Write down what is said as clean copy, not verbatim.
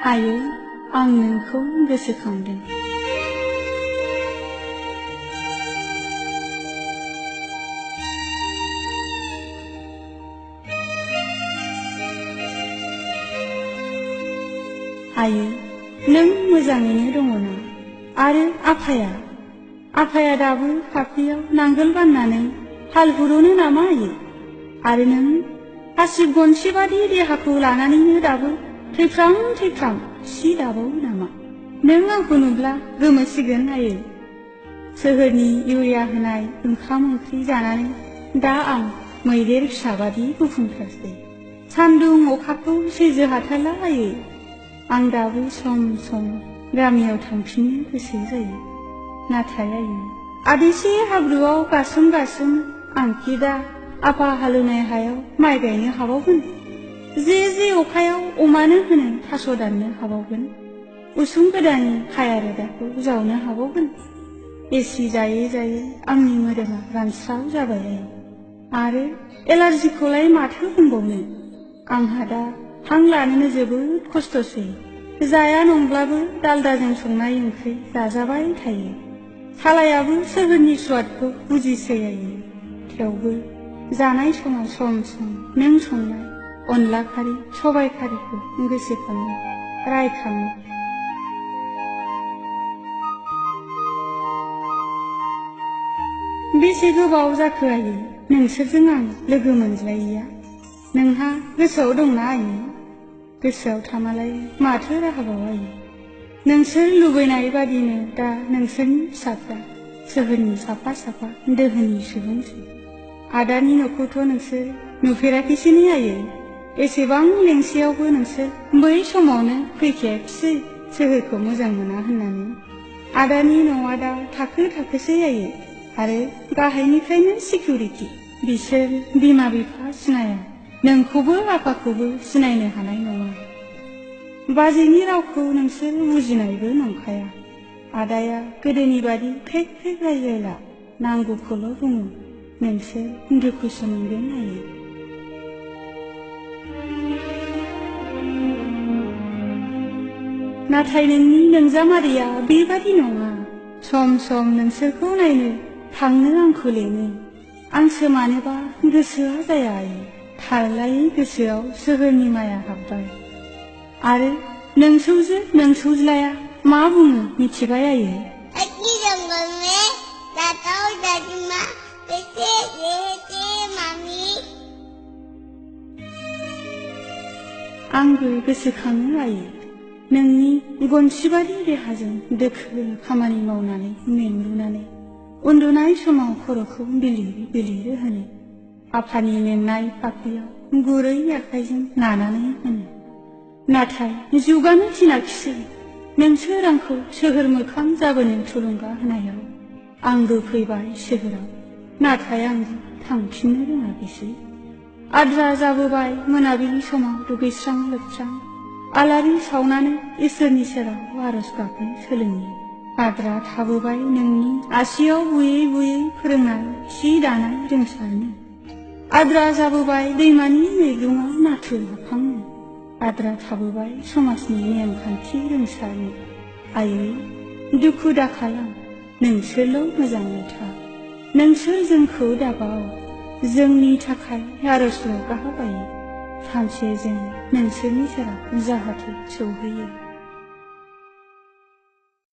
आयै आं नोंखौ गोसोखांदों। आयै नों मोजाङैनो दङ ना? आरो आफाया दाबो फाफ्लियाव नांगोल बाननानै हाल हुरनो नामा आयै? आरो नों हासिब गनसे बादि देहाखौ लानानैनो दाबो थैफ्राम सि दाबावो नामा? नों आंखौ नुब्ला गोमोसिगोन आयै। सोहोरनि इउरिया होनाय ओंखाम ओंख्रि जानानै दा आं मैदेर फिसाबादि गुफुंथारसै। सान्दुं अखाखौ सैज्य हाथारला आयै। आं दाबो सम सम गामियाव थांफिननो गोसो जायो। नाथाय आयै आदैसे हाब्रुआव गासोम आंखि दा आफा हालेवनाय हायाव माइ गायनो हाबावगोन? जे अखायाव अमानो होनो थास' दाननो हाबावगोन? उसुं गोदाननि खाया रोदाखौ जावनो हाबावगोन? एसि जायै आंनि मोदोमा रानस्राव जाबाय आरो एलार्जिखौलाय माथो होनबावनो। आंहा दा हां लानोनो जोबोद खस्थ'सै। जाया नंब्लाबो दालदाजों संनाय ओंख्रि जाजाबाय थायो। सालायाबो सोहोरनि स्वादखौ बुजिसै आयै। थेवबो जानाय समाव सम नों संनाय अनला खारि सबाय खारिखौ गोसोखाङो रायखाङो। बेसे गोबाव जाखो आयै नोंसोरजों आं लोगो मोनज्लायैया? नोंहा गोसोआव दंना आयै? गोसोआव थामालाय माथो राहाबाव आयै। नोंसोर लुबैनाय बादिनो दा नोंसोरनि फिसाफ्रा सोहोरनि साफा दोहोनि सुबुंसै। आदानि न'खौथ' नोंसोर नुफेराखैसैनो आयै। एसेबां लेंसेयावबो नोंसोर बै समावनो फैखायाखिसै सोहोरखौ मोजां मोना होननानै। आदानि न'आ दा थाखोसै आयै आरो गाहायनिफ्रायनो सिकिउरिटि। बिसोर बिमा बिफा सिनाया, नोंखौबो आफाखौबो सिनायनो हानाय नङा। बाजैनि रावखौ नोंसोर बुजिनायबो नंखाया। आदाया गोदोनि बादि फेक रायज्लायला, नांगौखौल' बुङो। नोंसोर दुखुसो मोनगोन आयै। नाथाय नोंनि नोंजामादैया बेबादि नङा। सम नोंसोरखौ नायनो थांनो आंखौ लेङो। आंसो मानोबा गोसोआ जाया आयै। थारलायै गोसोआव सोहोरनि माया हाबबाय। आरो नोंसौज्लाया मा बुङो मिथिबाय आयै? Aquí जंगल में दादा और दादी माँ कैसे रहते मामी? आंबो गोसोखाङो आयै। नोंनि गनसिबादि देहाजों दोखो खामानि मावनानै मेंग्रुनानै उन्दुनाय समाव खर'खौ बिलिर होनो, आफानि मेंनाय फाफ्लियाव गुरै आखाइजों नानानै होनो। नाथाय जुगानो थिनाखिसै नोंसोर आंखौ सोहोर मोखां जाबोनो थुलुंगा होनायाव। आंबो फैबाय सोहोराव, नाथाय आंबो थांफिननो रोङाखिसै। आद्रा जाबोबाय मोनाबिलि समाव दुगैस्रां लोबस्रां आलारि सावनानै इसोरनि सेराव आरज गाबनो सोलोङो। आद्रा थाबोबाय नोंनि आसियाव बुयै फोरोंनाय सि दानाय रोंसारनो। आद्रा जाबोबाय दैमानि मैगुङाव नाथुर नाफामनो। आद्रा थाबोबाय समाजनि नेमखान्थि रोंसारनो। आयै दुखु दाखालाम, नोंसोरल' मोजाङै था। नोंसोर जोंखौ दाबाव, जोंनि थाखाय आरज गाब आयै। सानसे जों नोंसोरनि सेराव जाहाथे सौहैयो।